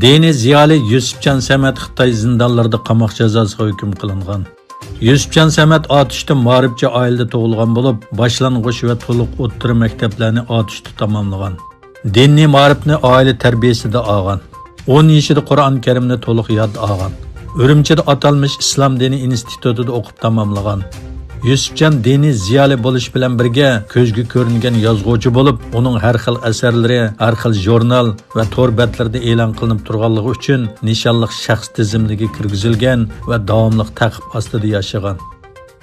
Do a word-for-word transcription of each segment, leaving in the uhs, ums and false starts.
دىنىي زىيالىي يۈسۈپجان سەمەت خىتاي زىندانلىرىدا قاماق جازاسىغا ھۆكۈم قىلىنغان. يۈسۈپجان سەمەت ئاتۇشتا مائارىپچى ئائىلىدە تۇغۇلغان بولۇپ، باشلانغۇچ ۋە تولۇق ئوتتۇرا مەكتەپلەرنى ئاتۇشتا تاماملىغان. دىنىي مائارىپنى ئائىلە تەربىيەسىدە ئالغان. ئون يېشىدا قۇرئان كەرىمنى تولۇق ياد ئالغان. ئۈرۈمچىدە ئاتالمىش ئىسلام دىنى ئىنستىتۇتىدا ئوقۇپ تاماملىغان. يۈسۈپجان دىنىي زىيالىي بولۇش بىلەن بىرگە كۆزگە كۆرۈنگەن يازغۇچى بولۇپ، ئۇنىڭ ھەر خىل ئەسەرلىرى ھەر خىل ژۇرنال ۋە تور بەتلىرىدە ئېلان قىلىنىپ تۇرغانلىقى ئۈچۈن نىشانلىق شەخس تىزىملىكىگە كىرگۈزۈلگەن ۋە داۋاملىق تەقىپ ئاستىدا ياشىغان.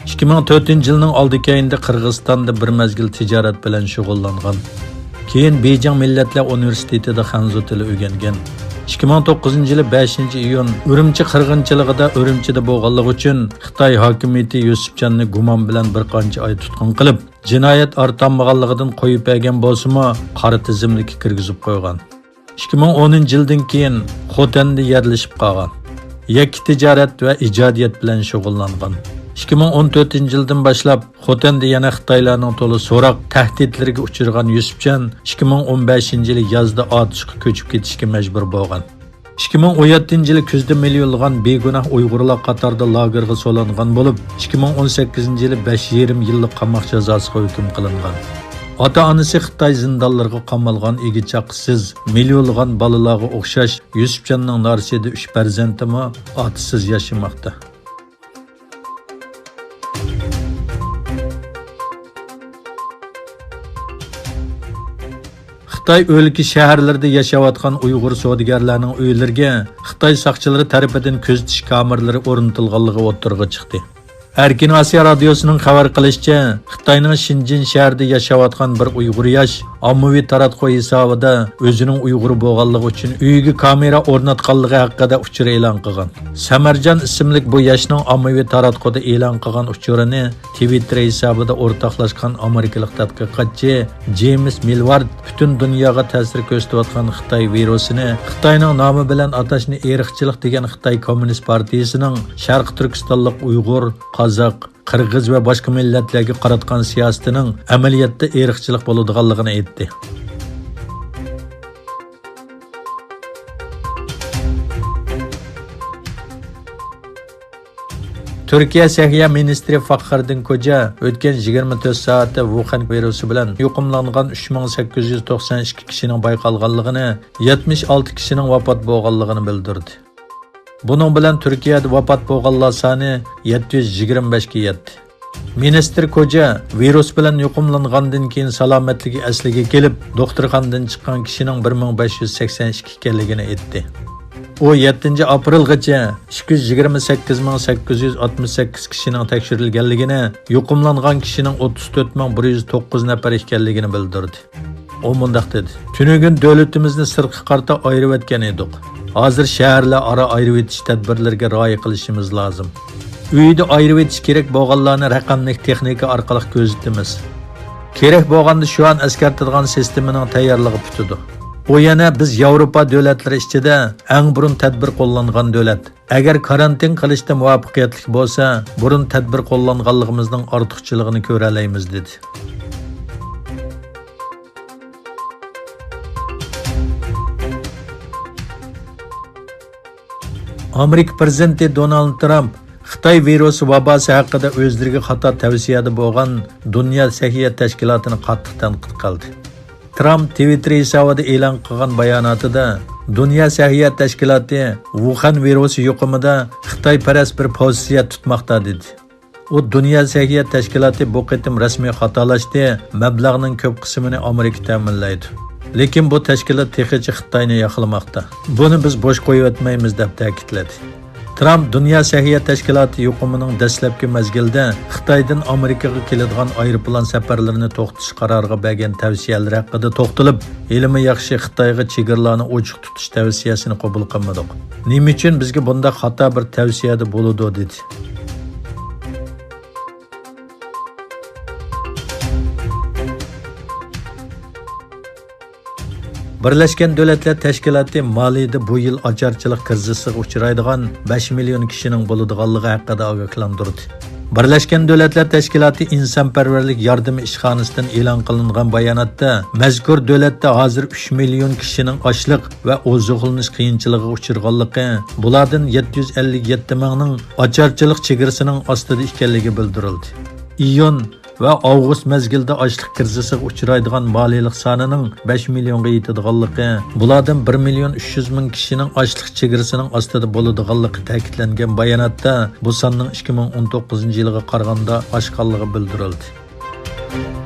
ئىككى مىڭ تۆتىنچى يىلنىڭ ئالدى كەينىدە قىرغىزىستاندا بىر مەزگىل تىجارەت بىلەن شۇغۇللانغان. كېيىن بېيجىڭ مىللەتلەر ئۇنىۋېرسىتېتىدا خەنزۇ تىلى ئۆگەنگەن. ئىككى مىڭ توققۇزىنچى يىلى بەشىنچى ئىيۇن ئۈرۈمچى قىرغىنچىلىقىدا ئۈرۈمچىدە بولغانلىقى ئۈچۈن خىتاي ھاكىمىيىتى يۈسۈپجاننى گۇمان بىلەن بىر قانچە ئاي تۇتقۇن قىلىپ، جىنايەت ئارتالمىغانلىقىدىن قويۇپ بەرگەن بولسىمۇ، قارا تىزىملىككە كىرگۈزۈپ قويغان. ئىككى مىڭ ئونىنچى يىلدىن كېيىن خوتەندە يەرلىشىپ قالغان. يەككە تىجارەت ۋە ئىجادىيەت بىلەن شۇغۇللانغان. ئىككى مىڭ ئون تۆتىنچى يىلدىن باشلاپ خوتەندە يەنە خىتايلارنىڭ تولا سوراق، تەھدىتلىرىگە ئۇچرىغان يۈسۈپجان ئىككى مىڭ ئون بەشىنچى يىلى يازدا ئاتۇشقا كۆچۈپ كېتىشكە مەجبۇر بولغان. ئىككى مىڭ ئون يەتتىنچى يىلى كۈزدە مىليونلىغان بىگۇناھ ئۇيغۇرلار قاتارىدا لاگېرغا سولانغان بولۇپ، ئىككى مىڭ ئون سەككىزىنچى يىلى بەش يېرىم يىللىق قاماق جازاسىغا ھۆكۈم قىلىنغان. ئاتا-ئانىسى خىتاي زىندانلىرىغا قامالغان ئىگە-چاقىسىز، مىليونلىغان بالىلارغا ئوخشاش يۈسۈپجاننىڭ نارىسىدە ئۈچ پەرزەنتىمۇ ئاتىسىز ياشىماقتا. خىتاي ئۆلكە شەھەرلىرىدە ياشاۋاتقان ئۇيغۇر سودىگەرلەرنىڭ ئۆيلىرىگە خىتاي ساقچىلىرى تەرىپىدىن كۆزىتىش كامېرىلىرى ئورنىتىلغانلىقى ئوتتۇرىغا چىقتى. ئەركىن ئاسىيا رادىيوسىنىڭ خەۋەر قىلىشىچە، خىتاينىڭ شېنجېن شەھىرىدە ياشاۋاتقان بىر ئۇيغۇر ياش ئاممىۋى تاراتقۇ ھېسابىدا ئۆزىنىڭ ئۇيغۇر بولغانلىقى ئۈچۈن ئۆيىگە كامېرا ئورناتقانلىقى ھەققىدە ئۇچۇر ئېلان قىلغان. سەمەرجان ئىسىملىك بۇ ياشنىڭ ئاممىۋى تاراتقۇدا ئېلان قىلغان ئۇچۇرىنى تىۋىتتېر ھېسابىدا ئورتاقلاشقان ئامېرىكىلىق تەتقىقاتچى جېيمىس مىلۋارد پۈتۈن دۇنياغا تەسىر كۆرسىتىۋاتقان خىتاي ۋىرۇسىنى خىتاينىڭ نامى بىلەن ئاتاشنى ئىرقچىلىق دېگەن خىتاي كوممۇنىست پارتىيىسىنىڭ شەرقىي تۈركىستانلىق ئۇيغۇر، قازاق، قىرغىز ۋە باشقا مىللەتلەرگە قاراتقان سىياسىتىنىڭ ئەمەلىيەتتە ئىرقچىلىق بولىدىغانلىقىنى ئېيتتى. تۈركىيە سەھىيە مىنىستىرى فاخرىدىن كوجا ئۆتكەن يىگىرمە تۆت سائەتتە ۋۇخەن ۋىرۇسى بىلەن يۇقۇملانغان ئۈچ مىڭ سەككىز يۈز توقسان ئىككى كىشىنىڭ بايقالغانلىقىنى، يەتمىش ئالتە كىشىنىڭ ۋاپات بولغانلىقىنى بىلدۈردى. بۇنىڭ بىلەن تۈركىيەدە ۋاپات بولغانلار سانى يەتتە يۈز يىگىرمە بەشكە يەتتى. مىنىستىر كوجا ۋىرۇس بىلەن يۇقۇملانغاندىن كېيىن سالامەتلىكى ئەسلىگە كېلىپ، دوختۇرخانىدىن چىققان كىشىنىڭ بىر مىڭ بەش يۈز سەكسەن ئىككى ئىكەنلىكىنى ئېيتتى. ئۇ يەتتىنچى ئاپرېلغىچە ئىككى يۈز يىگىرمە سەككىز مىڭ سەككىز يۈز ئاتمىش سەككىز كىشىنىڭ تەكشۈرۈلگەنلىكىنى، يۇقۇملانغان كىشىنىڭ ئوتتۇز تۆت مىڭ بىر يۈز توققۇز نەپەر ئىكەنلىكىنى بىلدۈردى. ئۇ مۇنداق دېدى: تۈنۈگۈن دۆلىتىمىزنى سىرتقا قارىتا ئايرىۋەتكەن ئىدۇق. ھازىر شەھەرلەر ئارا ئايرىۋېتىش تەدبىرلىرىگە رىئايە قىلىشىمىز لازىم. ئۆيدە ئايرىۋېتىش كېرەك بولغانلارنى رەقەملىك تېخنىكا ئارقىلىق كۆزىتىمىز. كېرەك بولغاندا شۇ ئان ئەسكەرتىدىغان سىستېمىنىڭ تەييارلىقى پۈتىدۇ. ئۇ يەنە بىز ياۋروپا دۆلەتلىرى ئىچىدە ئەڭ بۇرۇن تەدبىر قوللانغان دۆلەت. ئەگەر كارانتىن قىلىشتا مۇۋەپپەقىيەتلىك بولسا، بۇرۇن تەدبىر قوللانغانلىقىمىزنىڭ ئارتۇقچىلىقىنى كۆرەلەيمىز، دېدى. ئامېرىكا پىرېزىدېنتى دونالد ترامپ خىتاي ۋىرۇسى ۋاباسى ھەققىدە ئۆزلىرىگە خاتا تەۋسىيەدە بولغان دۇنيا سەھىيە تەشكىلاتىنى قاتتىق تەنقىد قىلدى. ترامپ تىۋىتتېر ھېسابىدا ئېلان قىلغان باياناتىدا، دۇنيا سەھىيە تەشكىلاتى ۋۇخەن ۋىرۇسى يۇقۇمىدا خىتايپەرەس بىر پوزىتسىيە تۇتماقتا، دېدى. ئۇ، دۇنيا سەھىيە تەشكىلاتى بۇ قېتىم رەسمىي خاتالاشتى، مەبلەغنىڭ كۆپ قىسمىنى ئامېرىكا تەمىنلەيدۇ. لېكىن بۇ تەشكىلات تېخىچە خىتاينى ياقلىماقتا. بۇنى بىز بوش قويۇۋەتمەيمىز، دەپ تەكىتلىدى. ترامپ دۇنيا سەھىيە تەشكىلاتى يۇقۇمىنىڭ دەسلەپكى مەزگىلدە خىتايدىن ئامېرىكىغا كېلىدىغان ئايروپىلان سەپەرلىرىنى توختىتىش قارارىغا بەرگەن تەۋسىيەلىرى ھەققىدە توختىلىپ، ھېلىمۇ ياخشى خىتايغا چېگرىلارنى ئوچۇق تۇتۇش تەۋسىيەسىنى قوبۇل قىلمىدۇق. نېمە ئۈچۈن بىزگە بۇنداق خاتا بىر تەۋسىيەدە بولىدۇ؟ دېدى. بىرلەشكەن دۆلەتلەر تەشكىلاتى مالىدا بۇ يىل ئاچارچىلىق كىرىزىسىغا ئۇچرايدىغان بەش مىليون كىشىنىڭ بولىدىغانلىقى ھەققىدە ئاگاھلاندۇردى. بىرلەشكەن دۆلەتلەر تەشكىلاتى ئىنسانپەرۋەرلىك ياردىمى ئىشخانىسىدىن ئېلان قىلىنغان باياناتتا، مەزكۇر دۆلەتتە ھازىر ئۈچ مىليون كىشىنىڭ ئاشلىق ۋە ئوزۇقلىنىش قىيىنچىلىقىغا ئۇچرىغانلىقى، بۇلاردىن يەتتە يۈز ئەللىك يەتتە مىڭنىڭ ئاچارچىلىق چېگرىسىنىڭ ئاستىدا ئىكەنلىكى بىلدۈرۈلدى. ئىيۇن ۋە ئاۋغۇست مەزگىلىدە ئاشلىق كىرىزىسىغا ئۇچرايدىغان مالىيلىق سانىنىڭ بەش مىليونغا يېتىدىغانلىقى، بۇلاردىن بىر مىليون ئۈچ يۈز مىڭ كىشىنىڭ ئاشلىق چېگرىسىنىڭ ئاستىدا بولىدىغانلىقى تەكىتلەنگەن باياناتتا، بۇ ساننىڭ ئىككى مىڭ ئون توققۇزىنچى يىلىغا قارىغاندا ئاشقانلىقى بىلدۈرۈلدى.